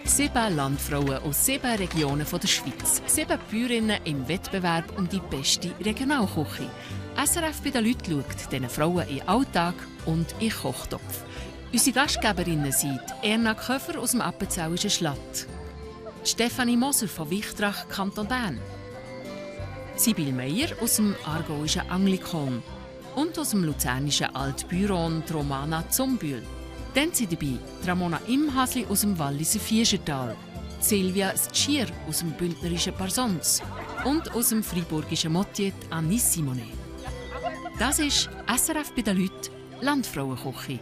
7 Landfrauen aus 7 Regionen der Schweiz. 7 Bäuerinnen im Wettbewerb um die beste Regionalküche. SRF bei den Leuten schaut diesen Frauen in den Alltag und in den Kochtopf. Unsere Gastgeberinnen sind Erna Köfer aus dem Appenzellischen Schlatt, Stefanie Moser von Wichtrach, Kanton Bern, Sibyl Meyer aus dem aargauischen Anglikon und aus dem luzernischen Altbüron Romana Zumbühl. Dann sind dabei Ramona Imhasli aus dem Walliser Fieschertal, Silvia Stschier aus dem bündnerischen Parsons und aus dem friburgischen Motier Anis Simone. Das ist SRF bei den Leuten, Landfrauenküche.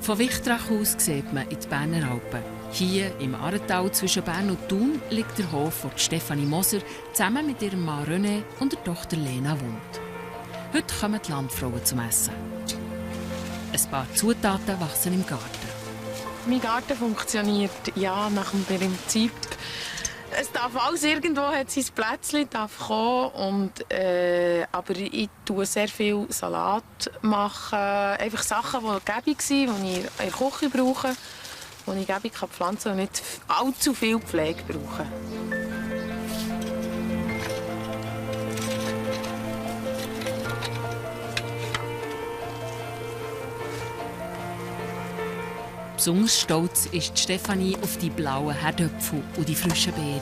Von Wichtrach aus sieht man in die Berner Alpen. Hier im Aartal zwischen Bern und Thun liegt der Hof, wo Stefanie Moser zusammen mit ihrem Mann René und der Tochter Lena wohnt. Heute kommen die Landfrauen zum Essen. Ein paar Zutaten wachsen im Garten. Mein Garten funktioniert nach dem Prinzip. Es darf alles irgendwo, hat sein Plätzchen, darf kommen. Aber ich tue sehr viel Salat machen. Einfach Sachen, die gäbig sind, die ich in der Küche brauche, die ich gäbig pflanzen kann und nicht allzu viel Pflege brauche. Besonders stolz ist Stefanie auf die blauen Herdöpfel und die frischen Beeren.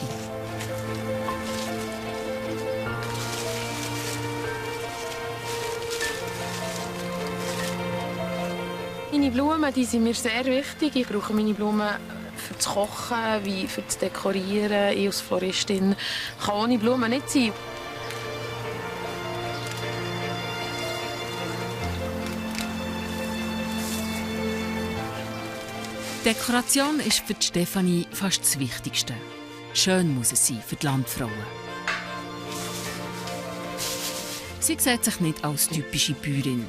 Meine Blumen die sind mir sehr wichtig. Ich brauche meine Blumen für das Kochen, wie für das Dekorieren. Ich als Floristin kann ohne Blumen nicht sein. Dekoration ist für Stefanie fast das Wichtigste. Schön muss es sein für die Landfrauen. Sie sieht sich nicht als typische Bäuerin.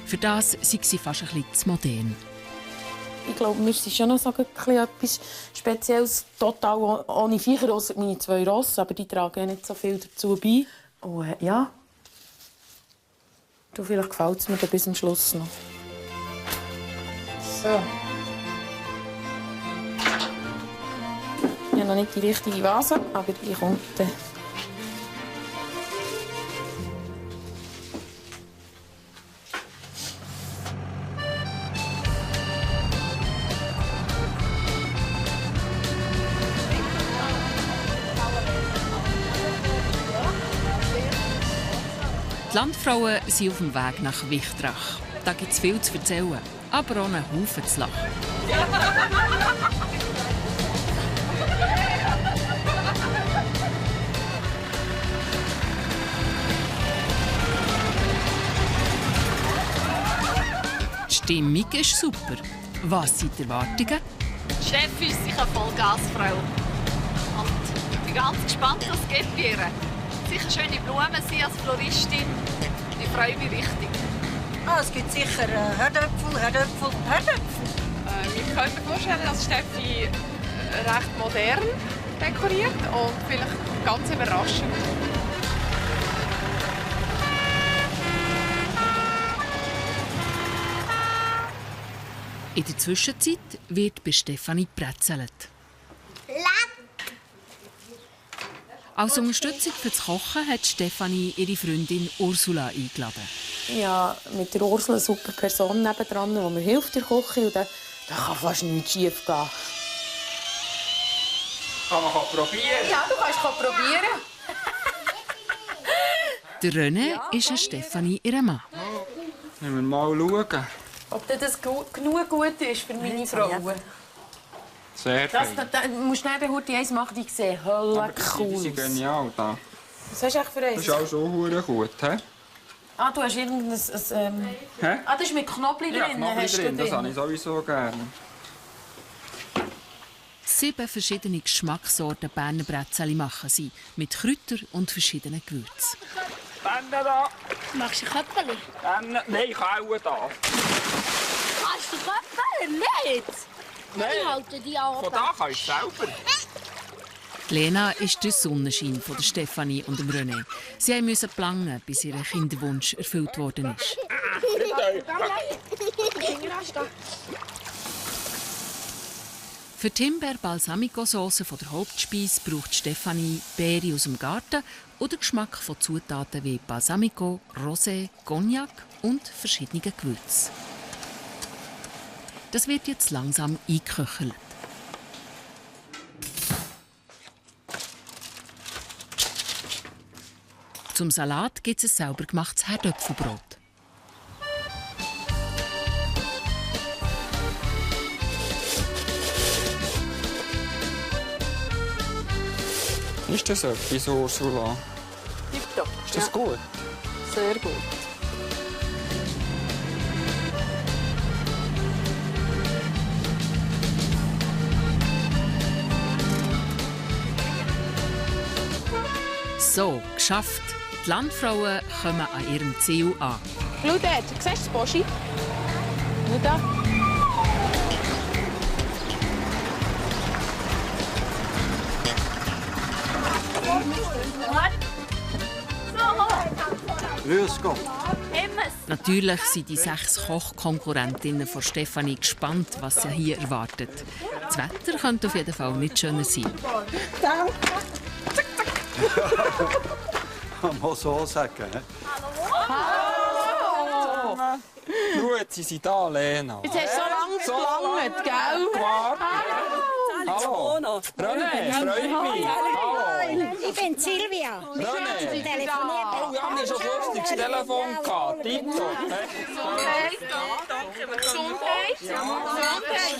Für das sei sie fast ein bisschen zu modern. Ich glaube, wir sind schon noch so etwas Spezielles, total ohne Viecher, ausser meine 2 Rosse, aber die tragen nicht so viel dazu bei. Oh, ja. Vielleicht gefällt es mir dann bis zum Schluss noch. So. Ich habe noch nicht die richtige Vase, aber die kommt dann. Die Landfrauen sind auf dem Weg nach Wichtrach. Da gibt es viel zu erzählen, aber auch einen Haufen zu lachen. Die Stimmung ist super. Was sind die Erwartungen? Die Chefin ist sicher Vollgasfrau. Und ich bin ganz gespannt, was es gibt bei ihr. Sicher schöne Blumen sein als Floristin. Ich freue mich richtig. Es gibt sicher Herdöpfel. Ich könnte mir vorstellen, dass Steffi recht modern dekoriert und vielleicht ganz überraschend. In der Zwischenzeit wird bei Stefanie gebrezelt. Als Unterstützung für das Kochen hat Stefanie ihre Freundin Ursula eingeladen. Ja, mit der Ursula eine super Person nebendran, die mir hilft in der Küche. Und da kann fast nichts schief gehen. Kann man probieren? Ja, du kannst probieren. Der René ist eine Stefanie ihre Mann. Wollen wir mal schauen? Ob das genug gut ist für meine Frauen. Sehr fein. Du musst nicht heute eins machen, die sehen hölle cool Die sind genial da. Was hast du für eins? Das ist auch so gut, he? Ah, du hast irgendein... Hä? Ah, das ist mit Knoblauch Ja, drin. Knoblauch Hast du drin, das habe ich sowieso gerne. 7 verschiedene Geschmackssorten Berner Brezel machen sie, mit Kräutern und verschiedenen Gewürzen. Bände da! Machst du Köpfchen? Nein, ich auch da. Machst du Köpfchen? Nicht! Nein, Ich halte die an. von da kannst du selber. Lena ist der Sonnenschein von der Stefanie und dem René. Sie mussten planen, bis ihr Kinderwunsch erfüllt worden ist. Für die Himbeer-Balsamico-Sauce von der Hauptspeise braucht Stefanie Beere aus dem Garten oder den Geschmack von Zutaten wie Balsamico, Rosé, Cognac und verschiedene Gewürze. Das wird jetzt langsam eingeköchelt. Zum Salat gibt es ein sauber gemachtes Herdöpfelbrot. Ist das etwas, Ursula? Tipptopp. Ist das gut? Sehr gut. So, geschafft. Die Landfrauen kommen an ihrem Ziel an. Schau dort, siehst du das Boschi? Schau da. Grüß Gott. Natürlich sind die 6 Kochkonkurrentinnen von Stefanie gespannt, was sie hier erwartet. Das Wetter könnte auf jeden Fall nicht schöner sein. Danke. Kann man so sagen. Hallo! Gut, Sie sind da, Lena. Jetzt hast du so lange gelangt, gell? Hallo! René, freut mich. Hallo! Ich bin Silvia. René! Telefoniert. Oh, wir haben schon lustig das Telefon gehabt. Tipptopp. Gesundheit.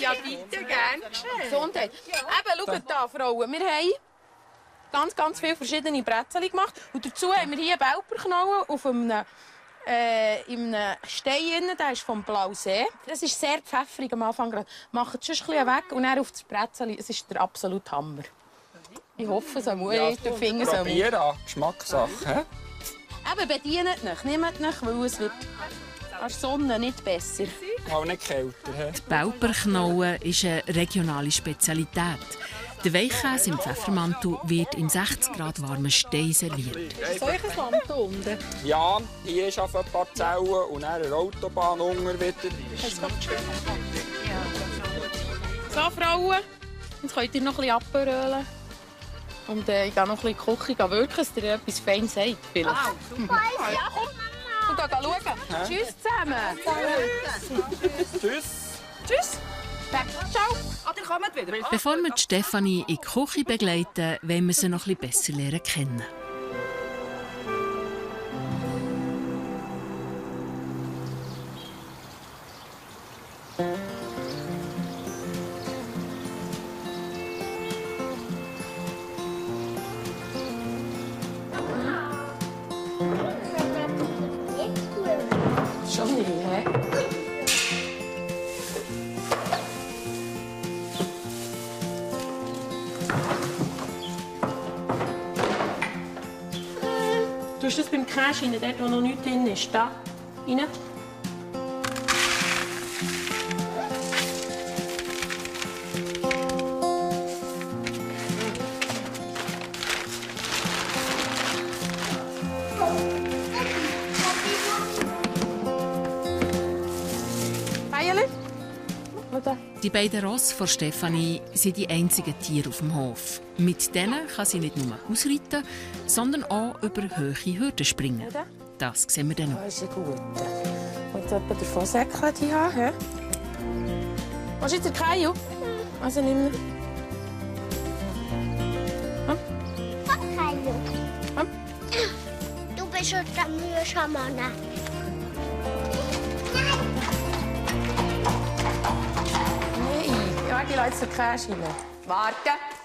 Ja, bitte, gern geschehen. Gesundheit. Eben, schaut da, Frauen. Wir haben ganz viele verschiedene Brezeln gemacht. Und dazu haben wir hier einen Belperknollen auf einem in einem Stein, der ist vom Blausee. Das ist sehr pfeffrig am Anfang. Macht es ein bisschen weg und dann auf das Brezel. Es ist der absolute Hammer. Ich hoffe, es muss. Ja, Den Finger so. probieren an. Geschmackssache. Eben, bedient euch, nehmt euch, weil es wird an der Sonne nicht besser. Auch nicht kälter. Die Belperknollen ist eine regionale Spezialität. Der Weichkäse im Pfeffermantel wird im 60 Grad warmen Stein serviert. Soll ich ein Land unten? Ja, hier ist auf ein paar Zellen und dann eine Autobahn unten wieder. So, Frauen, jetzt könnt ihr noch ein bisschen abrollen. Und ich gehe noch ein bisschen in die Küche wirken, dass ihr etwas Feines sagt. Vielleicht. Ja, komm. Und schauen. Tschüss zusammen. Tschüss. Tschüss. Ciao. Oder kommt wieder. Bevor wir Stefanie in die Küche begleiten, wollen wir sie noch ein bisschen besser lernen kennen. Schon nicht, hä? Du hast das beim Käse rein, dort wo noch nichts drin ist. Da, rein. Feierlich? Oder? Die beiden Rosse von Stefanie sind die einzigen Tiere auf dem Hof. Mit denen kann sie nicht nur ausreiten, sondern auch über hohe Hürden springen. Oder? Das sehen wir dann noch. Das ist ein guter. Willst du jemanden davon Säckchen haben? Hä? Willst du jetzt den Kaiju? Also nimm ihn. Du bist schon der mühsam, Mann. Nein, warte, ich lasse jetzt den Käse rein.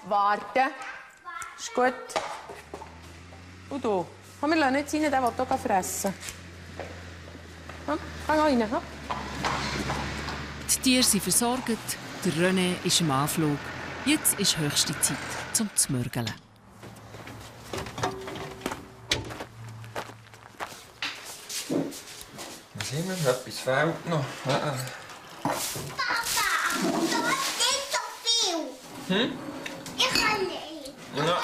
Warten. Ist gut. Und du? Komm, wir lassen nicht rein, der will hier fressen. Komm, fang rein. Komm. Die Tiere sind versorgt, der René ist im Anflug. Jetzt ist höchste Zeit zum Zmörgeln. Was sind wir? Etwas fehlt noch. Papa, das ist so viel. Ich kann nicht. Ja.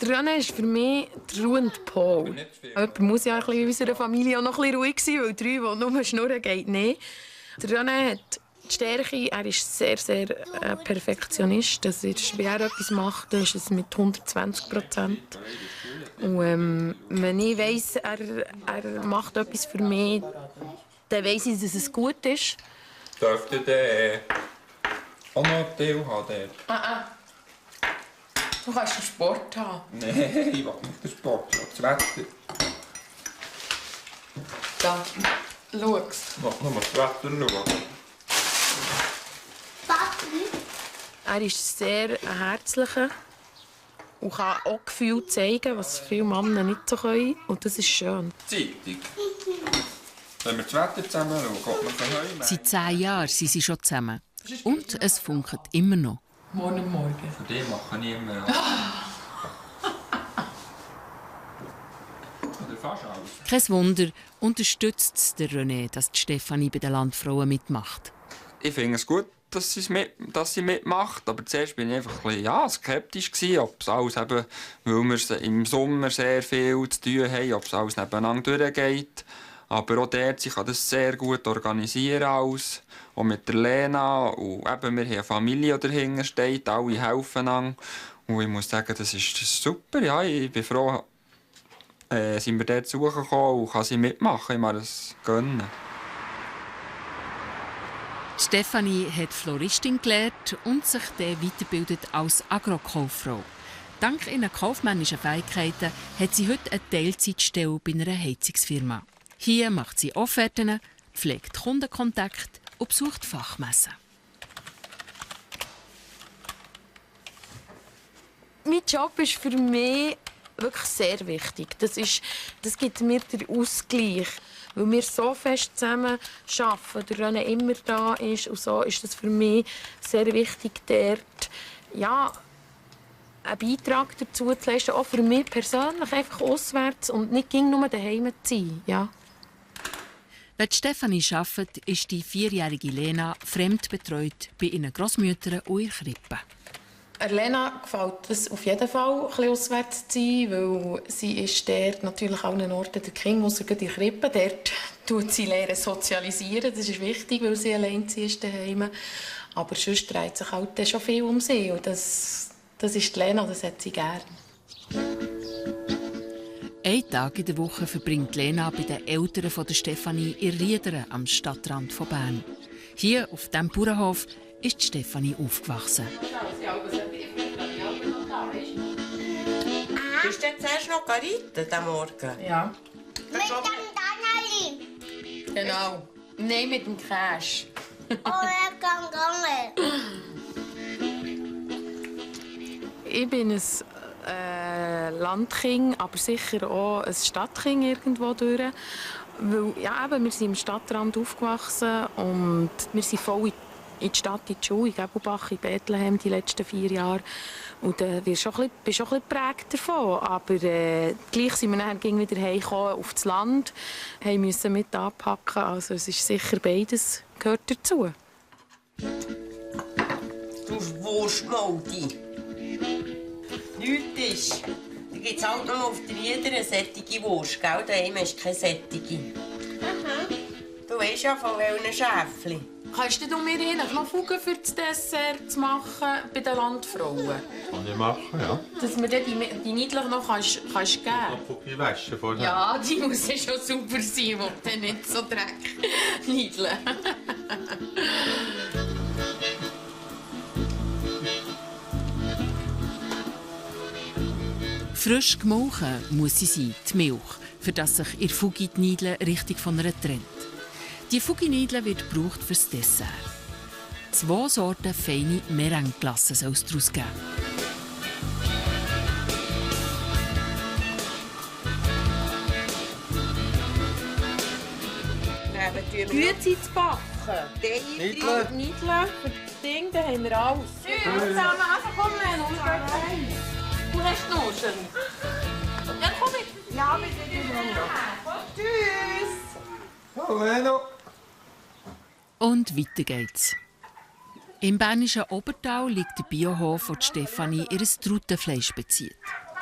Der René ist für mich der ruhende Pol. Jemand muss ja in unserer Familie auch noch ein bisschen ruhig sein, weil 3, die nur schnurren, geht nicht. Der René hat die Stärke, er ist sehr, sehr Perfektionist. Das ist, wenn er etwas macht, ist es mit 120%. Und wenn ich weiss, er macht etwas für mich, dann weiss ich, dass es gut ist. Dürft ihr auch noch einen Teil haben? Du kannst den Sport haben. Nein, ich will nicht den Sport, ich will das Wetter. Da, schau. Ich will nur das Wetter schauen. Er ist sehr herzlicher und kann auch Gefühle zeigen, was viele Männer nicht so können. Und das ist schön. Zeitung. Wenn wir das Wetter zusammen schauen, kommt man von heute. Seit 10 Jahren sind sie schon zusammen. Und es funkelt immer noch. Morgen. Für die mache ich immer Oder fast alles. Kein Wunder, unterstützt es der René, dass die Stefanie bei den Landfrauen mitmacht. Ich finde es gut, dass sie mitmacht, aber zuerst war ich einfach ein bisschen, skeptisch gewesen, ob es alles eben, weil wir im Sommer sehr viel zu tun haben, ob es alles nebeneinander durchgeht. Aber auch dort, sie kann das sehr gut organisieren, alles. Auch mit der Lena. Und eben, wir haben eine Familie, die dahinter steht, alle helfen an. Und ich muss sagen, das ist super. Ja, ich bin froh, sind wir dort zu suchen gekommen und kann sie mitmachen. Ich mag das gönnen. Stefanie hat Floristin gelernt und sich dann weitergebildet als Agrokauffrau. Dank ihren kaufmännischen Fähigkeiten hat sie heute eine Teilzeitstelle bei einer Heizungsfirma. Hier macht sie Offerten, pflegt Kundenkontakt und besucht Fachmessen. Mein Job ist für mich wirklich sehr wichtig. Das gibt mir den Ausgleich. Weil wir so fest zusammen arbeiten, der René immer da ist. Und so ist es für mich sehr wichtig, dort einen Beitrag dazu zu leisten. Auch für mich persönlich, einfach auswärts und nicht nur daheim zu sein. Ja. Wenn Stefanie arbeitet, ist die 4-jährige Lena fremdbetreut bei ihren Grossmüttern und in Krippen. Lena gefällt es auf jeden Fall, ein bisschen auswärts zu sein, weil sie ist dort natürlich an allen Orten der Kind, muss in die Krippe. Dort tut sie lernen sozialisieren. Das ist wichtig, weil sie allein ist daheim. Aber sonst dreht sich halt schon viel um sie. Und das ist die Lena, das hat sie gern. Einen Tag in der Woche verbringt Lena bei den Eltern von der Stefanie in Riederen am Stadtrand von Bern. Hier auf diesem Bauernhof ist Stefanie aufgewachsen. Bist du zuerst noch reiten, am Morgen? Ja. Mit dem Danneli. Genau. Nein, mit dem Cash. Oh, er kann gar nicht. Ich bin ein Landkind, aber sicher auch ein Stadtkind irgendwo durch. Weil, wir sind im Stadtrand aufgewachsen und wir sind voll in die Stadt, in die Schule, in Gebelbach, in Bethlehem die letzten 4 Jahre. Und bist schon ein bisschen geprägt davon. Aber gleich sind wir dann wieder heimgekommen auf das Land, mussten mit anpacken. Also es ist sicher beides gehört dazu. Du Wurstmoldi. Nichts ist. Da gibt es halt nur auf der Rieder eine sättige Wurst, gell? Daheim hast du keine sättige. Du weißt ja von welchen Schäfchen. Kannst du mir noch Fugen für das Dessert zu machen bei den Landfrauen? Kann ich machen, ja. Dass mir die Niedlich noch kannst geben. Fugi waschen vorher. Ja, die muss ja schon super sein, wo dann nicht so Dreck niedeln. Frisch gemolken muss sie sein, die Milch, für das sich ihr Fugi die Niedle richtig von einer trennt. Die Fugi-Niedle wird gebraucht für das Dessert. 2 Sorten feine Meringue-Glasse soll es daraus geben. Gut sind zu backen. Niedle für das Ding, da haben wir alles. Zusammen, einfach komm, du hast Nuscheln. Ja, komm mit. Ja, mit dir. Tschüss. Hallo. Und weiter geht's. Im bernischen Obertal liegt der Biohof, wo Stefanie ihr Trautenfleisch bezieht.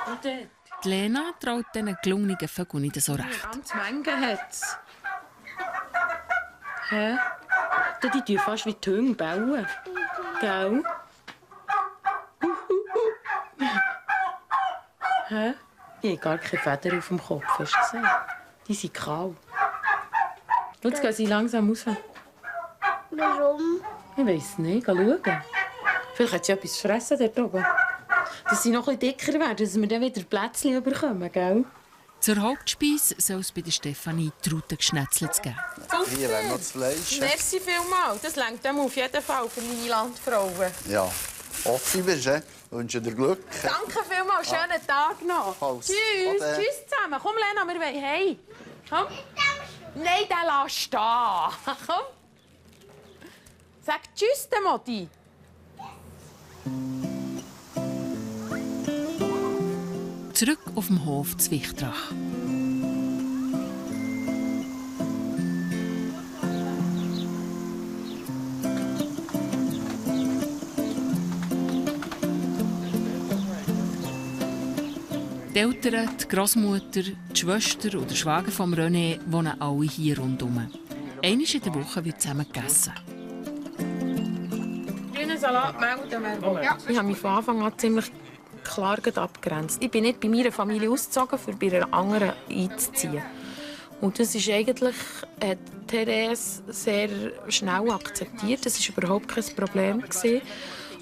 Und dort? Die Lena traut diesen gelungenen Vögeln nicht so recht. Ganz Menge hat es. Hä? Die tun fast wie die Hunde bauen. Gell? Hä? Die haben gar keine Federn auf dem Kopf, hast du gesehen? Die sind kahl. Jetzt gehen sie langsam raus. Warum? Ich weiss nicht, schauen. Vielleicht hat sie etwas zu fressen dort oben. Dass sie noch etwas dicker werden, dass wir dann wieder Plätzchen bekommen, gell? Zur Hauptspeise soll es bei der Stefanie Trautengeschnetzelt geben. Hier wäre noch das Fleisch. Merci vielmals. Das reicht auf jeden Fall für meine Landfrauen. Ja. Offen bist du, wünsche dir Glück. Danke vielmals. Schönen Tag noch. Alles. Tschüss. Ade. Tschüss zusammen. Komm, Lena, wir wollen hey. Komm. Nein, den lass stehen. Komm. Sag Tschüss, der Modi. Zurück auf dem Hof zu Wichtrach. Die Eltern, die Großmutter, die Schwester oder der Schwager von René wohnen alle hier rundherum. Einmal in der Woche wird zusammen gegessen. Grünen Salat melden wir. Ja. Ich habe mich von Anfang an ziemlich klar abgegrenzt. Ich bin nicht bei meiner Familie ausgezogen, um bei einer anderen einzuziehen. Und das ist eigentlich, hat Therese sehr schnell akzeptiert. Das war überhaupt kein Problem.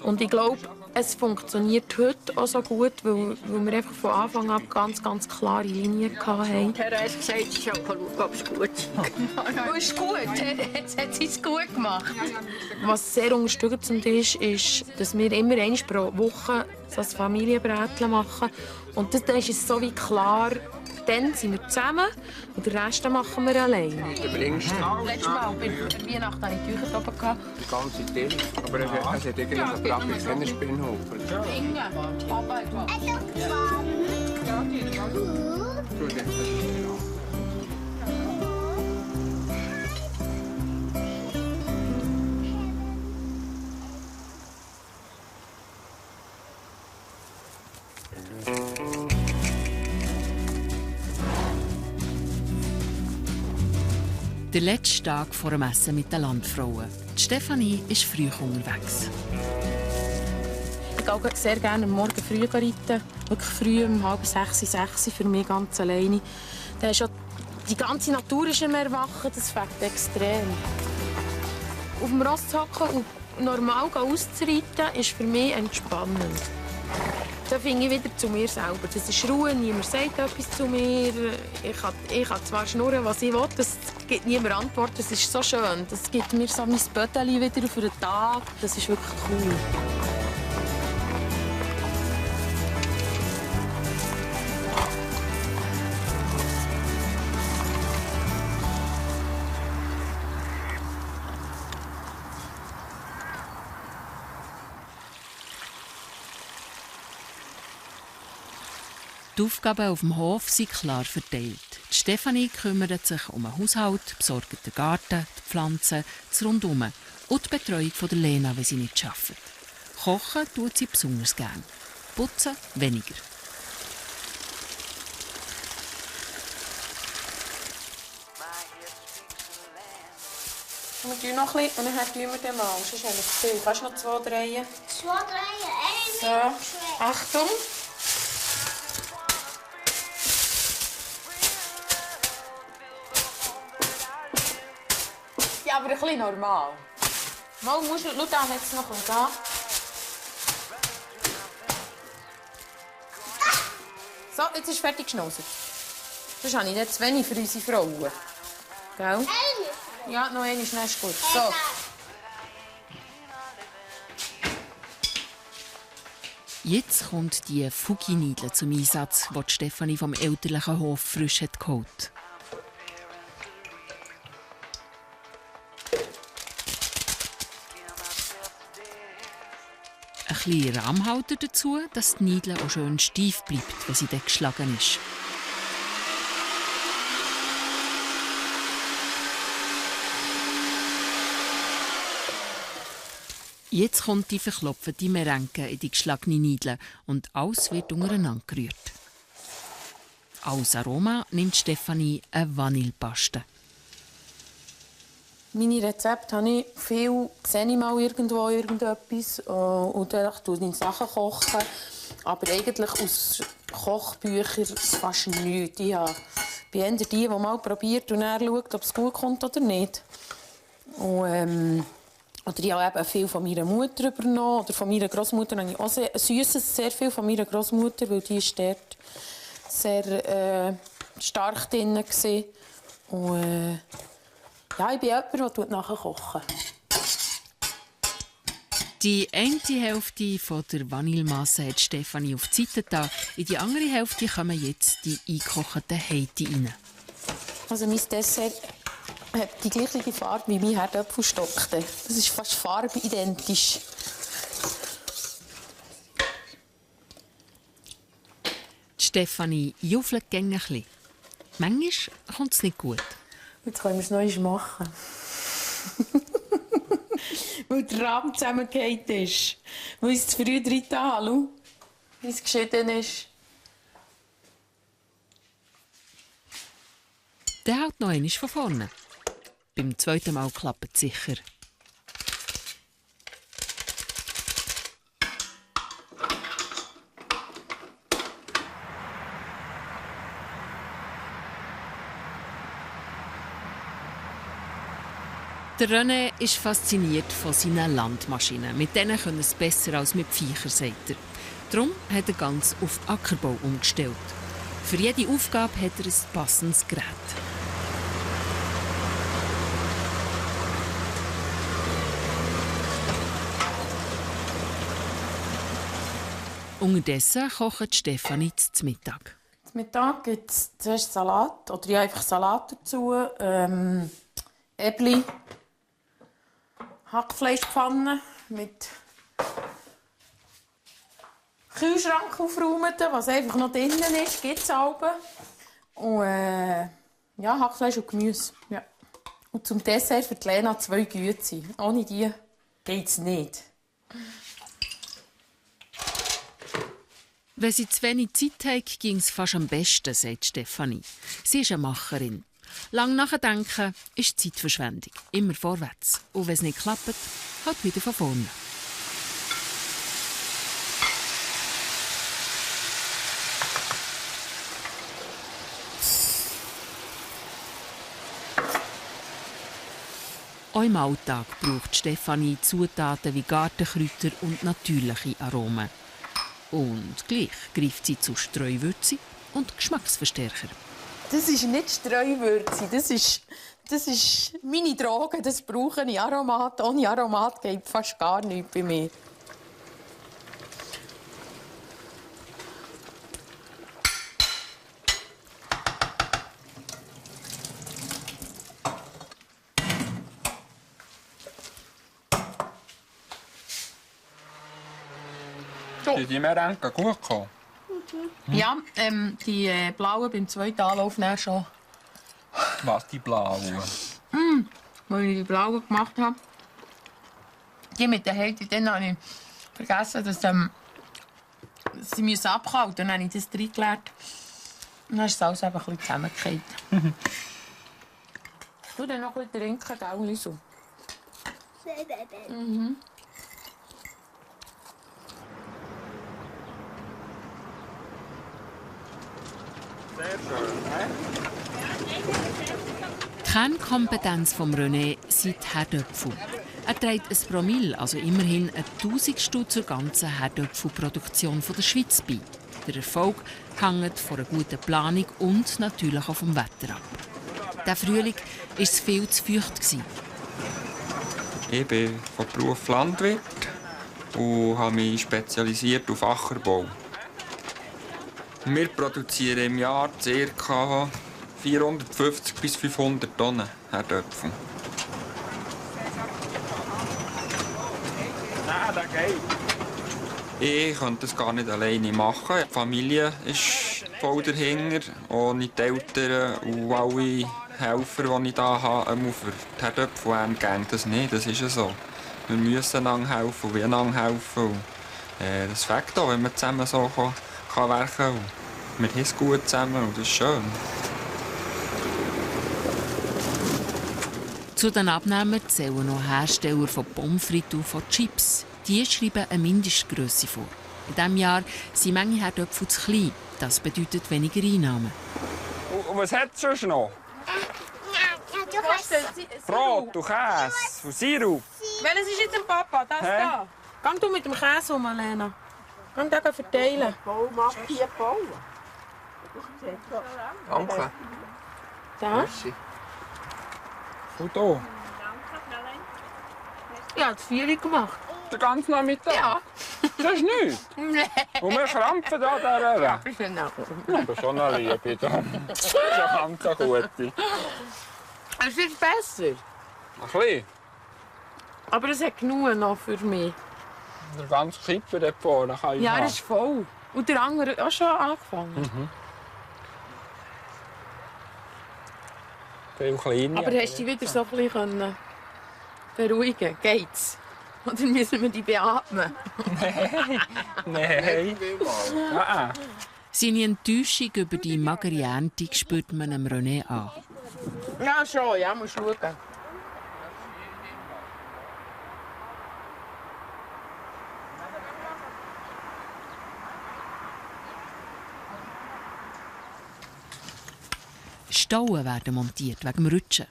Und ich glaube, es funktioniert heute auch so gut, weil wir einfach von Anfang an ganz klare Linien hatten. Therese gesagt, es ist ob es gut ist. Ist gut, jetzt hat sie es gut gemacht. Was sehr unterstützend ist, dass wir immer einmal pro Woche so ein Familienbrätchen machen. Und dann ist es so wie klar, dann sind wir zusammen und den Rest machen wir alleine. Letztes Mal bei Weihnachten hatte ich Tücher oben. Die ganze Tisch. Aber es hat irgendwie so praktisch einen Spinnhof. Inge, Papa hat was. Der letzte Tag vor dem Essen mit den Landfrauen. Die Stefanie ist früh unterwegs. Ich gehe sehr gerne am Morgen früh reiten. Wirklich früh, um 5:30, für mich ganz alleine. Da ist die ganze Natur ist im Erwachen, das fängt extrem. Auf dem Ross zu hocken und normal auszureiten, ist für mich entspannend. Da finde ich wieder zu mir selber. Das ist Ruhe, niemand sagt etwas zu mir. Ich kann zwar schnurren, was ich will, das gibt niemand Antwort. Das ist so schön. Das gibt mir so mein Böttchen wieder für den Tag. Das ist wirklich cool. Die Aufgaben auf dem Hof sind klar verteilt. Die Stefanie kümmert sich um den Haushalt, besorgt den Garten, die Pflanzen, das Rundum und die Betreuung von der Lena, wenn sie nicht arbeitet. Kochen tut sie besonders gern, putzen weniger. Wir tun noch ein bisschen und dann tun wir den mal. Das ist eigentlich zu viel. Kannst du noch 2 drehen? 2 drehen, So, Achtung. Ja, aber ein bisschen normal. Mal musst du, schau da, jetzt noch ein bisschen da. So, jetzt ist fertig geschnauzt. Sonst habe ich nicht zu wenig für unsere Frauen. Gell? Ja, noch einmal, dann ist gut. So. Jetzt kommt die Fugi-Nidle zum Einsatz, die Stefanie vom elterlichen Hof frisch hat geholt. Ein bisschen Rahmhalter dazu, dass die Nidle auch schön steif bleibt, wenn sie dann geschlagen ist. Jetzt kommt die verklopfte Merenke in die geschlagene Nidle und alles wird untereinander gerührt. Als Aroma nimmt Stefanie eine Vanillepaste. Meine Rezepte habe ich viel, sehe ich mal irgendwo irgendetwas und dann koche ich Sachen kochen. Aber eigentlich aus Kochbüchern fast nichts. Ich habe eher die mal probiert und dann schaut, ob es gut kommt oder nicht. Und, oder ich habe eben viel von meiner Mutter übernommen. Oder von meiner Großmutter habe ich auch sehr viel von meiner Großmutter, weil die ist dort sehr stark drin war. Und ja, ich bin jemand, der nachher kochen. Die eine Hälfte von der Vanillemasse hat Stefanie auf die Seite getan. In die andere Hälfte kommen jetzt die eingekochten Heiti rein. Also mein Dessert hat die gleiche Farbe wie mein Herdöpfelstock. Das ist fast farbidentisch. Stefanie juffelt gerne ein bisschen. Manchmal kommt es nicht gut. Jetzt können wir es noch machen. Weil der Rahmen zusammengefallen ist. Weil ich es zu früh drin habe, wie es geschieden ist. Der hält noch einmal von vorne. Beim zweiten Mal klappt es sicher. Der René ist fasziniert von seinen Landmaschinen. Mit denen können es besser als mit Viechern, sagt er. Darum hat er ganz auf Ackerbau umgestellt. Für jede Aufgabe hat er ein passendes Gerät. Unterdessen kocht Stefanie zu Mittag. Zum Mittag gibt es zuerst Salat, oder ja, einfach Salat dazu, Äpfel, Hackfleischpfanne mit Kühlschrank aufräumen, was einfach noch drinnen ist, gibt es Alben. Und ja, Hackfleisch und Gemüse. Ja. Und zum Dessert für die Lena 2 Güte. Ohne die geht es nicht. Wenn sie zu wenig Zeit hat, ging es fast am besten, sagt Stefanie. Sie ist eine Macherin. Lang nachdenken ist Zeitverschwendung. Immer vorwärts. Und wenn es nicht klappt, halt wieder von vorne. Auch im Alltag braucht Stefanie Zutaten wie Gartenkräuter und natürliche Aromen. Und gleich greift sie zu Streuwürze und Geschmacksverstärker. Das ist nicht Streuwürze, das ist meine Droge, das brauche ich. Aromat. Ohne Aromat geht fast gar nichts bei mir. Sind die Merenke gut gekommen? Ja, die blauen beim zweiten Anlauf schon. Was, die blauen? Weil ich die blauen gemacht habe. Die mit der Hälfte, dann habe ich vergessen, dass sie müssen abkalten. Dann habe ich das reingeleert. Und dann ist es alles ein bisschen zusammengefallen. Du dann noch ein bisschen trinken, gell, Lisu? Mhm. Sehr schön, ne? Die Kernkompetenz von René sind die Herdöpfel. Er trägt ein Promille, also immerhin 1000 zur ganzen Herdöpfelproduktion der Schweiz bei. Der Erfolg hängt von einer guten Planung und natürlich auch vom Wetter ab. Der Frühling war es viel zu feucht. Ich bin von Beruf Landwirt und habe mich spezialisiert auf Ackerbau. Wir produzieren im Jahr ca. 450 bis 500 Tonnen Herdöpfel. Nein, das geht. Ich könnte das gar nicht alleine machen. Die Familie ist voll dahinter, ohne die Eltern und alle Helfer, die ich hier habe, für die Herdöpfel gehen das nicht, das ist so. Wir müssen einander helfen und wir einander helfen. Und, das fängt auch, wenn man zusammen so kann werken kann. Wir haben es gut zusammen und das ist schön. Zu den Abnehmern zählen noch Hersteller von Pommes frites und von Chips. Die schreiben eine Mindestgrösse vor. In diesem Jahr sind manche Herdöpfel zu klein. Das bedeutet weniger Einnahmen. Und was hat es sonst noch? Brot und Käse und Sirup. Welches ist jetzt ein Papa? Das da. Geh du mit dem Käse um, Lena. Geh den verteilen. Danke. Da? Und hier? Ja, das 4 gemacht. Den ganzen Nachmittag? Ja. Das ist nichts. Nein. Und wir krampfen da der Ich bin auch. Aber schon eine Liebe. Das ist ja ganz so gut. Es ist besser. Ein bisschen. Aber es hat genug noch für mich. Der ganze Kippen dort vorne kann ich Ja, haben. er ist voll. Und der andere hat auch schon angefangen. Viel kleiner. Aber hast du dich wieder so ein bisschen beruhigen? Geht's? Oder müssen wir die beatmen? Nein. Seine Enttäuschung über die magere Ernte spürt man dem René an. Ja, schon. Ja, musst schauen. Stauen werden montiert wegen dem Rutschen.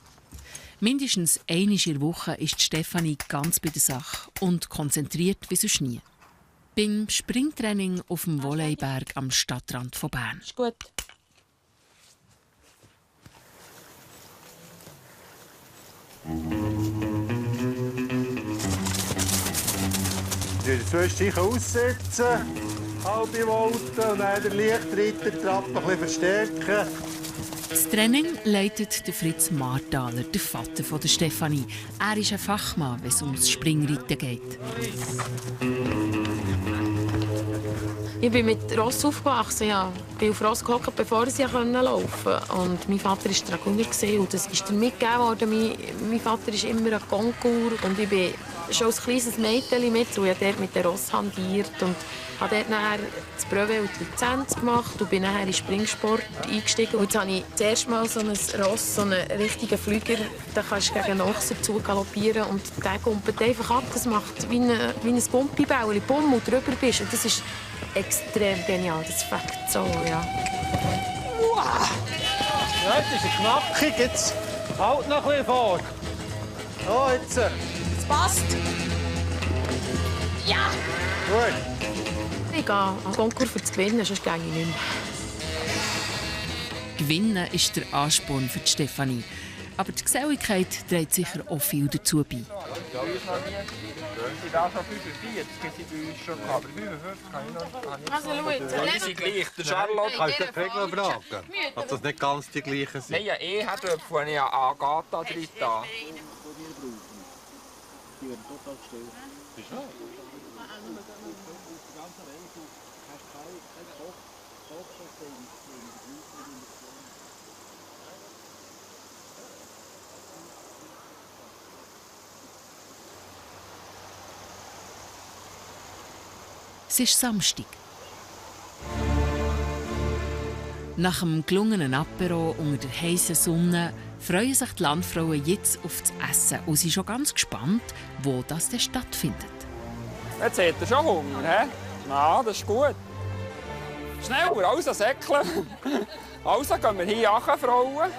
Mindestens einmal in der Woche ist Stefanie ganz bei der Sache und konzentriert wie sonst nie. Beim Springtraining auf dem Volleyberg am Stadtrand von Bern. Ist gut. Zwischendurch aussitzen, halbe Wolte und dann den Lichtreiter-Trap ein bisschen verstärken. Das Training leitet der Fritz Marthaler, der Vater von der Stefanie. Er ist ein Fachmann, wenn es ums Springreiten geht. Ich bin mit Ross aufgewachsen. Ja. Ich bin auf Ross gehockt, bevor ich laufen konnte. Und mein Vater war Dragoner und das ist mir mitgegeben worden. Mein Vater ist immer ein Konkur und ich bin schon als kleines Mädchen mit. Und ich habe dort mit dem Ross handiert und habe dort nachher das Brevet und die Lizenz gemacht und bin nachher in den Springsport eingestiegen. Und jetzt habe ich zuerst mal so ein Ross, so einen richtigen Flüger. Da kannst du gegen einen Ochser zu galoppieren und der kumpelt einfach ab. Das macht wie ein Gumpibäuli, bumm, und drüber bist. Und das ist extrem genial, das fängt so, ja. Wow. Ja, jetzt ist er knackig, jetzt halt noch ein bisschen vor. Oh, jetzt. Es passt. Ja! Gut. Ich gehe an Konkurs für das Gewinnen, sonst gehe ich nicht mehr. Gewinnen ist der Ansporn für die Stefanie. Aber die Geselligkeit trägt sicher auch viel dazu bei. Ich da schon 45, sind bei uns schon gehabt. Aber 55 kann ich noch. Also, schau jetzt. Die sind gleich. Der Charlotte. Kannst du den Regler fragen? Dass das nicht ganz die gleichen sind? Nein, ja, Herdöpfel habe ich ja Agatha drin. Es ist Samstag. Nach dem gelungenen Apero unter der heißen Sonne freuen sich die Landfrauen jetzt auf das Essen und sind schon ganz gespannt, wo das denn stattfindet. Jetzt hat er schon Hunger, hä? Ja, das ist gut. Schneller, also säckeln. Also gehen wir hier an, Frauen.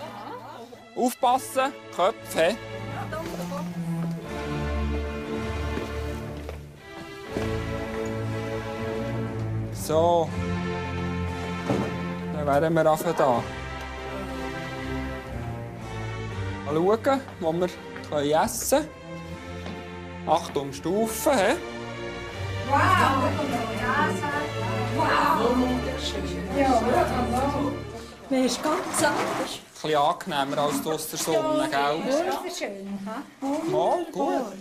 Aufpassen, Köpfe. So. Dann wären wir einfach da. Mal schauen, wo wir essen können. Achtung, Stufen. He? Wow! Ja, mir ist ganz anders. Ein bisschen angenehmer als aus der Sonne, gell? Schön, ha? Mal gut.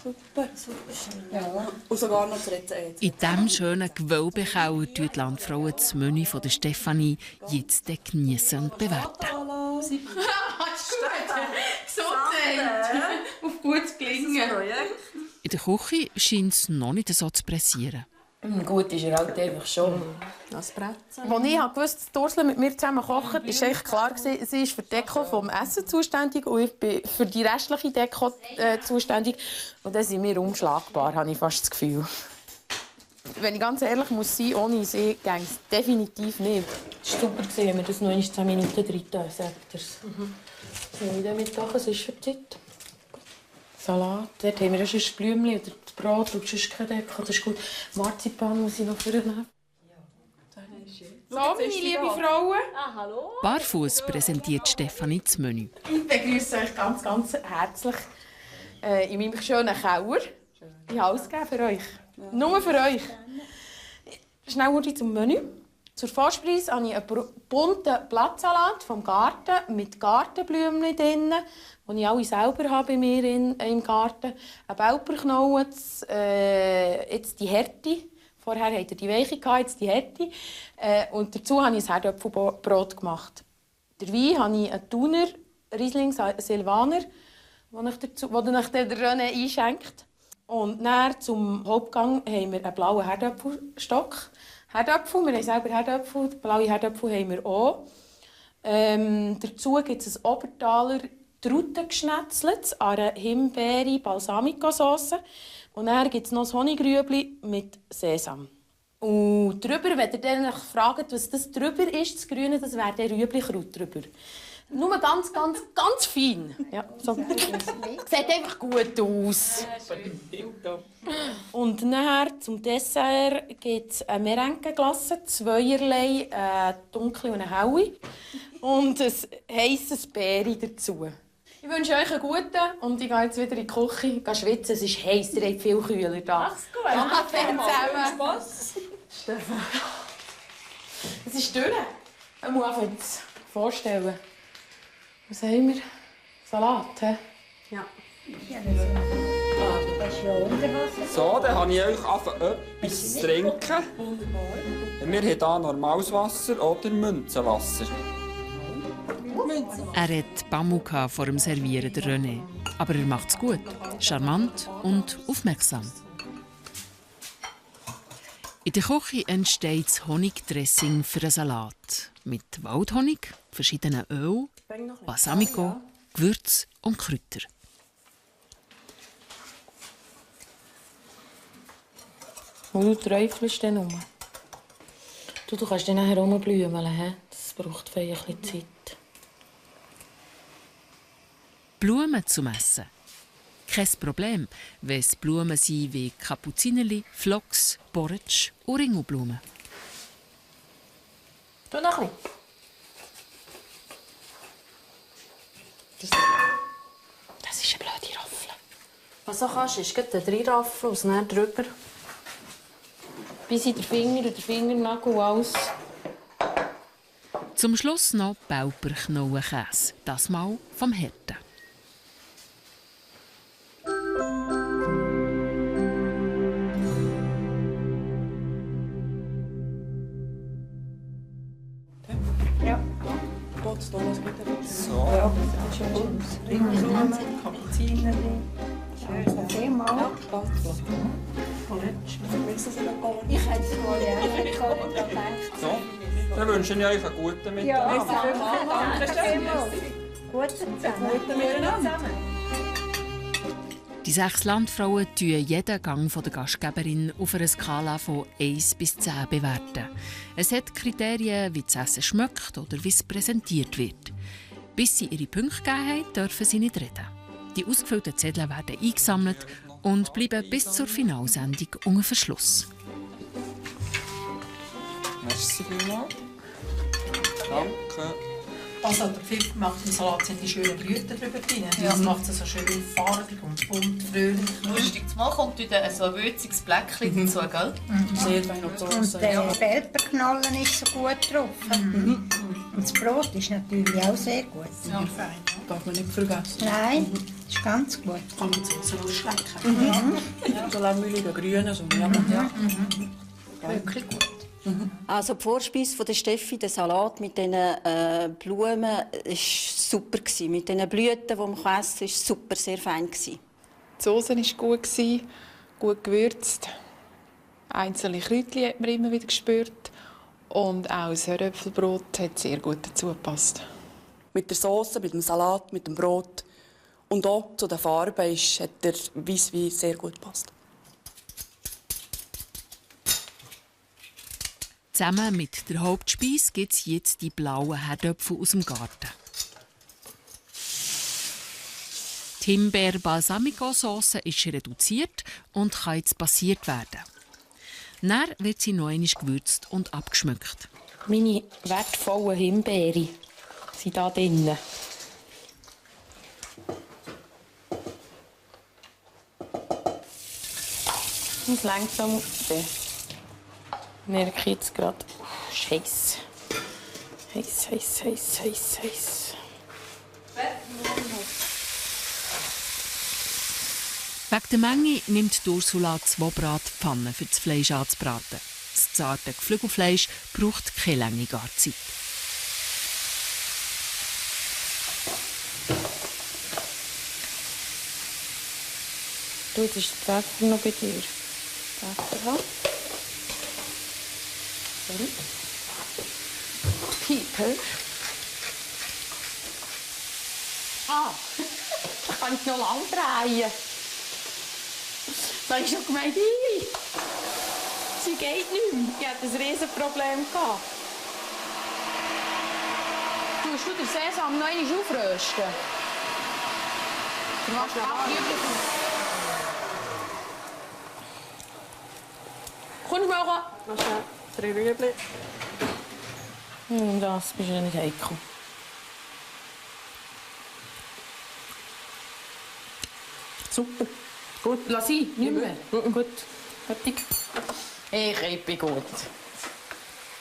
Super, super schön. Ja. Und sogar noch das Rezept. In diesem schönen Gewölbekeller tun die Landfrauen das Menü von der Stefanie jetzt geniessen und bewerten. Gesundheit! Auf gutes Gelingen! In der Küche scheint es noch nicht so zu pressieren. Gut ist er halt einfach schon. Das Brezen. Als ich wusste, dass Ursula mit mir zusammen kocht, war eigentlich klar, sie ist für die Deko vom Essen zuständig und ich bin für die restliche Deko zuständig. Und dann sind wir unschlagbar, habe ich fast das Gefühl. Wenn ich ganz ehrlich muss sein, ohne sie ginge es definitiv nicht. Es war super, wenn wir das noch 10 Minuten drin tun, sagt er. Soll ich damit machen? Was ist für die Zeit? Salat. Dort haben wir schon Blümchen oder das Brot und sonst keine Deko. Das ist gut. Marzipan muss ich noch vornehmen. So, meine lieben Frauen. Hallo. Barfuß präsentiert Stefanie das Menü. Ich begrüße euch ganz, ganz herzlich in meinem schönen Keller. Ich habe alles gegeben für euch. Nur für euch. Schnell zum Menü. Zur Vorspeise habe ich einen bunten Blattsalat vom Garten mit Gartenblümchen drin, die ich alle selber habe bei mir im Garten. Ein Belperknollen, jetzt die Härte. Vorher hatte er die Weiche, jetzt die Härte. Und dazu habe ich ein Herdöpfelbrot gemacht. Der Wein habe ich einen Thuner Riesling Silvaner, den ich der René einschenkt. Und dann zum Hauptgang haben wir einen blauen Herdöpfelstock. Herdöpfel, wir haben selber Herdöpfel, blaue Herdöpfel haben wir auch. Dazu gibt es ein Obertaler Trautengeschnetzelt an einer Himbeere-Balsamico-Sauce. Und dann gibt es noch ein Honigrüebli mit Sesam. Und drüber, wenn ihr dann fragt, was das drüber ist, das Grüne, das wäre der Rüeblikraut drüber. Nur ganz, ganz, ganz fein. Ja, so. Sieht einfach gut aus. Und nachher zum Dessert gibt es eine Merengue-Glasse, zweierlei, eine dunkle und eine helle. Und ein heisses Beere dazu. Ich wünsche euch einen guten und ich gehe jetzt wieder in die Küche schwitzen. Es ist heiß, ihr habt viel kühler da. Mach's gut. Danke Spass. Es ist durch. Ich muss einfach jetzt vorstellen. Was haben wir? Salat, hä? Ja. So, dann habe ich euch etwas zu trinken. Wir haben hier normales Wasser oder Münzenwasser. Er hat Bammel vor dem Servieren, der René. Aber er macht es gut, charmant und aufmerksam. In der Küche entsteht das Honigdressing für einen Salat. Mit Waldhonig, verschiedenen Öl, Balsamico, Gewürz und Kräuter. Und du träufelst dann um. Du kannst dann nachher rumblümeln. Das braucht vielleicht ein bisschen Zeit. Blumen zum Essen. Kein Problem, wenn es Blumen sind wie Kapuzinerli, Phlox, Borretsch und Ringelblumen. Du noch ein bisschen. Das ist eine blöde Raffel. Was du kannst, ist gleich den reinraffen und dann drüber. Bis in den Finger und den Fingernagel und alles. Zum Schluss noch Belperknollenkäse, das mal vom Hirten. So. So, dann wünsche ich euch einen guten Mittag. Ja, danke. Guten Miteinander. Die 6 Landfrauen tun jeden Gang der Gastgeberin auf einer Skala von 1 bis 10 bewerten. Es hat Kriterien, wie das Essen schmeckt oder wie es präsentiert wird. Bis sie ihre Punkte gegeben haben, dürfen sie nicht reden. Die ausgefüllten Zettel werden eingesammelt und bleiben bis zur Finalsendung unter Verschluss. Merci vielmals. Danke. Also der Pfiff macht im Salat die schönen Blüten drüber drin. Das macht es so schön farbig und bunt, fröhlich. Lustig zu machen kommt wieder so ein würziges Bläckchen dazu, gell? Sehr fein und Und der Belperknollen ist so gut drauf. Und das Brot ist natürlich auch sehr gut. Sehr fein. Darf man nicht vergessen. Nein, ist ganz gut. Kann man so ausschlecken. Ja. So langweilige Grüne, so ja. Wirklich gut. Also die Vorspeise von der Steffi, der Salat mit diesen Blumen, war super. Mit diesen Blüten, die man essen kann, war super, sehr fein. Die Soße war gut, gut gewürzt. Einzelne Kräutchen hat man immer wieder gespürt. Und auch das Höröpfelbrot hat sehr gut dazu gepasst. Mit der Soße, mit dem Salat, mit dem Brot und auch zu den Farben hat der Weisswein sehr gut gepasst. Zusammen mit der Hauptspeise gibt es jetzt die blauen Herdöpfel aus dem Garten. Die Himbeer-Balsamico-Sauce ist reduziert und kann jetzt passiert werden. Dann wird sie noch einmal gewürzt und abgeschmückt. Meine wertvollen Himbeere sind hier drin. Das langsam merke ich jetzt gerade. Heiß. Heiß, heiß, heiß, heiß, heiß. Wegen der Menge nimmt Ursula 2 Bratpfannen für das Fleisch anzubraten. Das zarte Geflügelfleisch braucht keine lange Garzeit. Du, jetzt ist der Pfeffer noch bei dir. Pfeffer haben. Sorry. Pieper. Ah, da kann ich noch lang drehen. Da ist schon gemeint, sie geht nicht mehr. Ich hatte ein Riesenproblem. Tust du den Sesam noch einmal aufrösten? Du machst Kommst du mal? Noch schnell 3 Rüebli. Das bist du nicht heikel. Super. Gut, lass ihn, nicht mehr. Gut, fertig. Ich bin gut.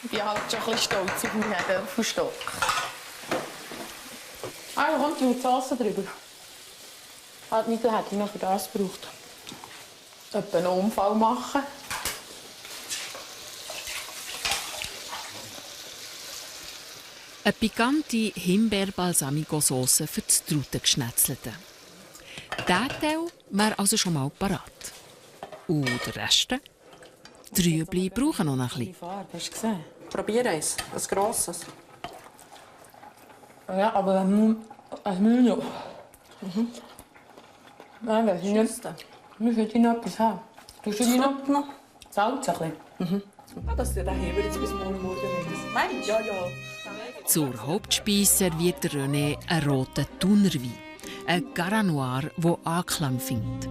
Ich bin halt schon ein bisschen stolz auf meinen Herdöpfelstock. Also kommt mit Soße drüber. Halt nicht, hätte ich noch für das gebraucht. Etwa einen Unfall machen. Eine pikante Himbeer-Balsamico-Sauce für das Trautengeschnetzelte. Dieser Teil wäre also schon mal parat. Und der Rest? Die Rüebli brauchen noch ein bisschen. Farbe, hast du gesehen? Probier eins, ein grosses. Ja, aber ein Müll. Nein, das ist nicht. Wir sollten noch etwas haben. Du sollst noch Salz ein bisschen. Das ist daheim jetzt bis morgen nicht. Meinst du? Ja, ja. Zur Hauptspeise serviert René einen roten Thunerwein. Ein Gara Noir, der Anklang findet.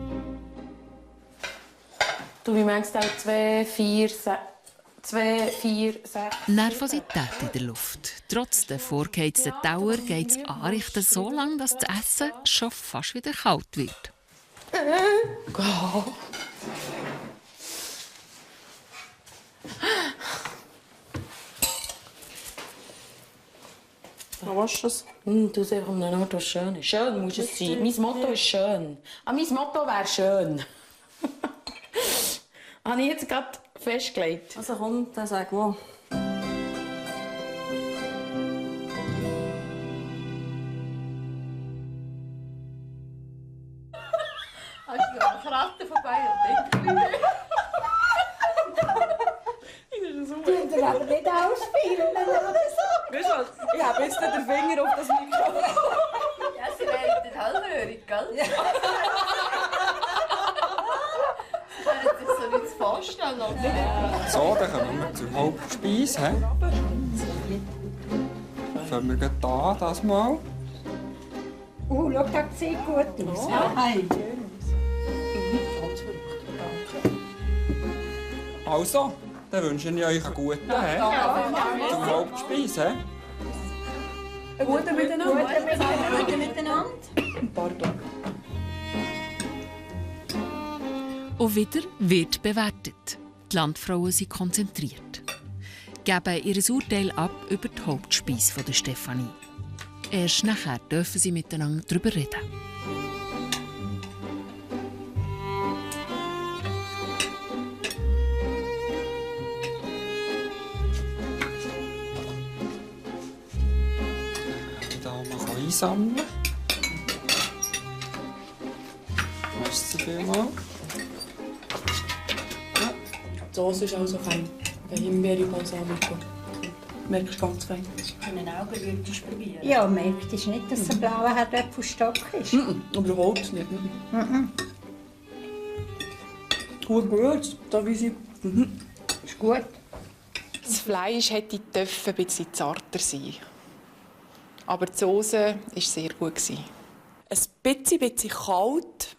Du, wie meinst du auch 2, 4, 6? Nervosität in der Luft. Trotz der vorgeheizten Dauer geht das Anrichten so lange, dass das Essen schon fast wieder kalt wird. Was ist das? Du sagst um einen Ort, was schön ist. Schön muss es sein. Mein Motto ist schön. Mein Motto wäre schön. Habe ich jetzt gerade festgelegt. Also komm, dann sag mal. Hast du an Kratten vorbei und Du dir aber nicht ausspielen. Weißt du was? Ich habe jetzt den Finger auf das Mikrofon. Ja, sie wären nicht hellhörig, gell? Ja. Sie wären sich so nicht vorstellen, oder? So, dann kommen wir zur Hauptspeise. Fangen wir gleich an, das mal. Schau, das sieht gut aus. Ja. Hey. Also, dann wünsche ich euch einen guten Tag. Zur Hauptspeise. Guten Miteinander. Guten Miteinander. Pardon. Und wieder wird bewertet. Die Landfrauen sind konzentriert. Geben ihr Urteil ab über die Hauptspeise von der Stefanie. Erst nachher dürfen sie miteinander darüber reden. Die Damen einsammeln. Merci Soße ist auch so fein. Himbeere, Balsamico. Merkst du ganz fein. Einen Augenrührtisch probieren. Ja, merkt ist nicht, dass es ein blauer Herdöpfelstock ist. Überhaupt nicht. Gut gerührt, da wie sie. Ist gut. Das Fleisch hätte ein bisschen zarter sein. Aber die Soße war sehr gut. Ein bisschen kalt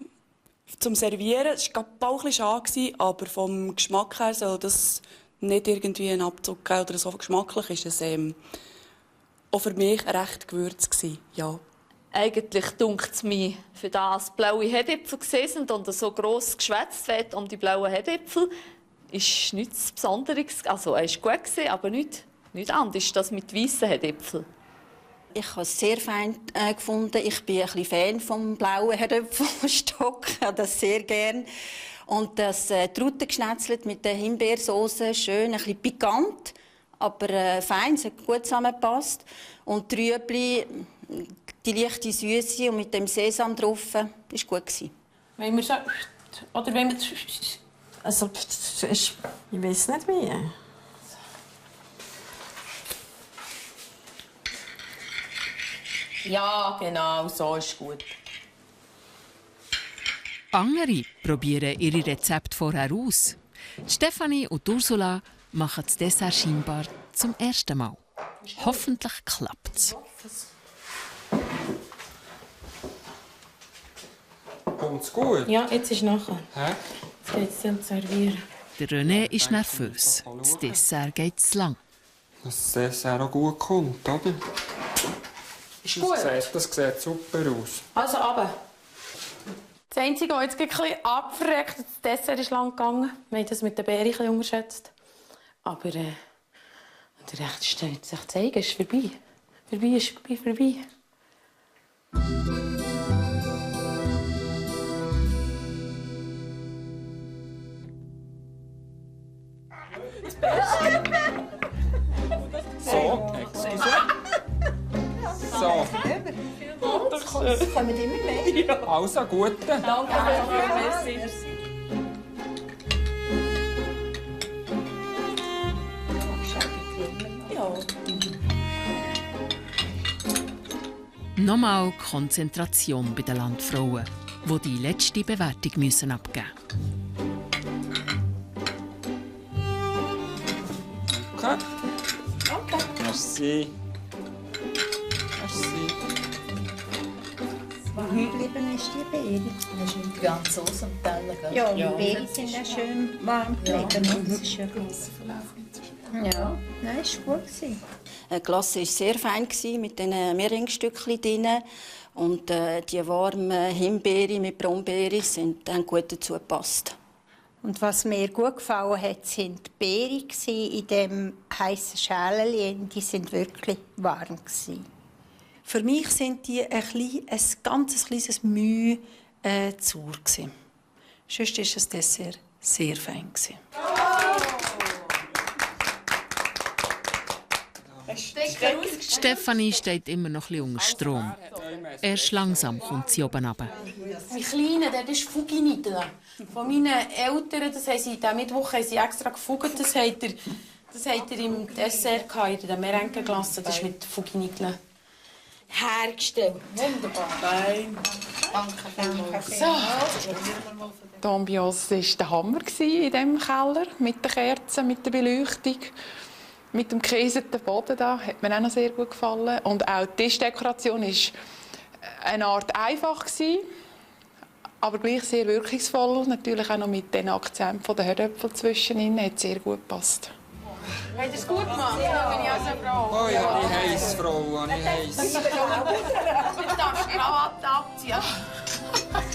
zum Servieren. Es war auch ein bisschen schade, aber vom Geschmack her soll das nicht irgendwie einen Abzug geben oder so. Geschmacklich war es auch für mich recht gewürzt. Ja. Eigentlich dunkt es mir, für das blaue Herdäpfel sind und so gross geschwätzt wird um die blauen Herdäpfel, ist nichts Besonderes. Also, er war gut, aber nicht anders als mit weißen Herdäpfeln. Ich habe es sehr fein gefunden. Ich bin ein bisschen Fan vom blauen Herdöpfelstock. Ich habe das sehr gern. Und das Trute geschnetzelt mit der Himbeersauce, schön, ein bisschen pikant, aber fein, es hat gut zusammengepasst. Und die Rüebli, die leichte Süße und mit dem Sesam drauf, war gut. Wenn wir so... Oder wenn wir... Also, ich weiß nicht wie. Ja, genau, so ist gut. Andere probieren ihre Rezepte vorher aus. Stefanie und Ursula machen das Dessert scheinbar zum ersten Mal. Hoffentlich klappt's. Kommt's gut? Ja, jetzt ist nachher. Hä? Jetzt geht es zum Servieren. Der René ist nervös. Das Dessert geht zu lang. Dass das Dessert auch gut kommt, oder? Ist gut. Das sieht super aus. Also, runter. Das Einzige, was jetzt ein bisschen abverreckt, das Dessert ist lang gegangen. Wir haben das mit den Beeren ein bisschen unterschätzt. Aber der Rest steht sich zeigen, ist vorbei. Vorbei. So, so. Es kommen immer mehr. Ja. Also, gute. Danke, merci. Ja. Nochmal Konzentration bei den Landfrauen, die die letzte Bewertung müssen abgeben müssen. Okay. Merci. Geblieben ist die Beere. Das ist nicht die ganze Soße am Teller, gell? Ja, die Beeren sind auch schön warm geblieben. Das ist ja gut. Ja, nein, es war gut. Die Glasse war sehr fein mit den Meringstückchen drin. Und die warmen Himbeeren mit Brombeeren haben gut dazu gepasst. Und was mir gut gefallen hat, sind die Beeren in dem heißen Schälchen. Die sind wirklich warm. Für mich sind die ein ganz kleines Mühe zu sauer. Sonst war das Dessert sehr fein. Stefanie steht immer noch ein bisschen unter Strom. Erst langsam kommt sie oben runter. Mein Kleiner, der ist Fuginidel. Von meinen Eltern, das haben sie, diesen Mittwoch haben sie extra gefugt. Das hat er im Dessert gehabt, in der Merenggeglasse. Das ist mit Fuginidel hergestellt. Wunderbar. Fein. Danke. So. Die Ambiance war der Hammer in diesem Keller. Mit den Kerzen, mit der Beleuchtung. Mit dem gekäserten Boden da hat mir auch noch sehr gut gefallen. Und auch die Tischdekoration war eine Art einfach, aber gleich sehr wirkungsvoll. Natürlich auch noch mit den Akzenten der Herdöpfel zwischenin. Hat sehr gut gepasst. Habt ihr es gut gemacht? Ja, bin ich auch so froh. Oh ja, ich heiss, Frau, ich heiss. Jetzt darfst du die Krawatte abziehen.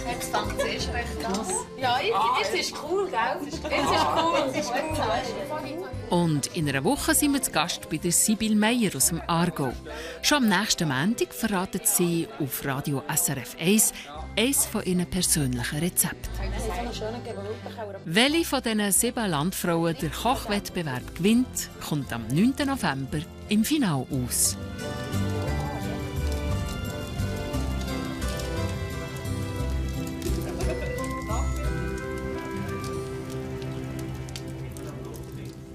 Jetzt fängt es erst recht an. Ja, jetzt ist cool, gell? Jetzt ist cool. Und in einer Woche sind wir zu Gast bei der Sibylle Meyer aus dem Aargau. Schon am nächsten Montag verraten sie auf Radio SRF 1 eines von ihren persönlichen Rezepten. Welche von diesen 7 Landfrauen den Kochwettbewerb gewinnt, kommt am 9. November im Finale aus.